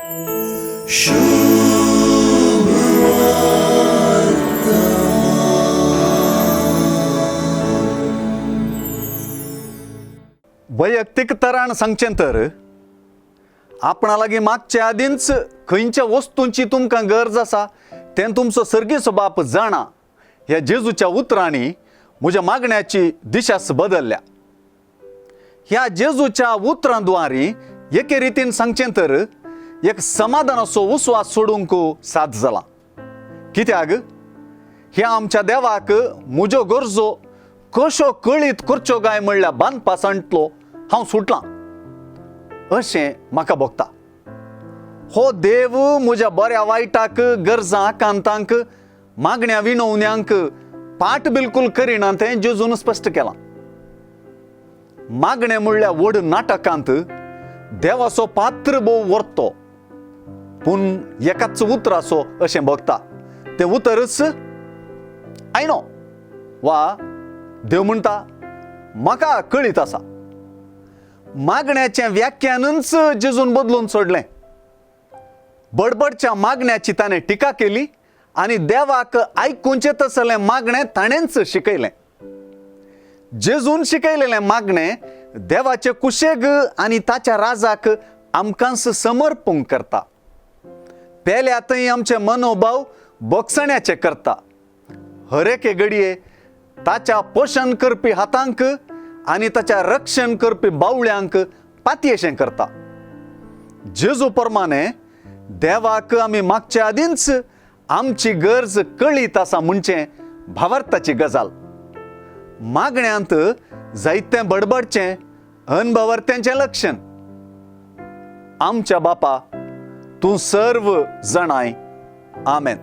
वैयक्तीक तरान सांगचें तर आपणा लागीं मागचे आदींच खंयच्या वस्तूंची तुमकां गरज आसा तें तुमचो सर्गीचो बाप जाणा. ह्या जेजूच्या उतरांनी म्हज्या मागण्याची दिशाच बदलल्या. ह्या जेजूच्या उतरां द्वारी एके रितीन सांगचें तर एक समाधानाचो उस्वास सोडूंक साथ जाला. कित्याक ह्या आमच्या देवाक म्हज्यो गरजो कश्यो कळीत करच्यो काय म्हणल्यार बांदपासांतलो हांव सुटलां अशें म्हाका भोगता. हो देव म्हज्या बऱ्या वायटाक, गरजां आकांतांक, मागण्या विनवण्यांक पाट बिलकूल करिना तें जेजून स्पश्ट केलां. मागणें म्हणल्यार व्हड नाटकांत देवाचो पात्र भोव व्हरतो, पूण एकाच उतराचो अशें भोगता. तें उतरच आयनो वा देव म्हणटा म्हाका कळीत आसा. मागण्याचें व्याख्यानूच जेजून बदलून सोडलें. बडबडच्या मागण्याची ताणें टिका केली आनी देवाक आयकुचें तसलें मागणें ताणेंच शिकयलें. जेजून शिकयलेलें मागणें देवाचे कुशेग आनी ताच्या राजाक आमकांच समर्पूंक करता. पेल्या थंय आमचे मनोभाव बोगसण्याचे करता. हर एके घडये ताच्या पोशण करपी हातांक आनी ताच्या रक्षण करपी बावळ्यांक पातयेशें करता. जेजू प्रमाणे देवाक आमी मागचे आदींच आमची गरज कळीत आसा म्हणचें भावार्थाची गजाल. मागण्यांत जायतें बडबडचें अनभावार्थ्यांचें लक्षण. आमच्या बापा तूं सर्व जाणाय. आमेन.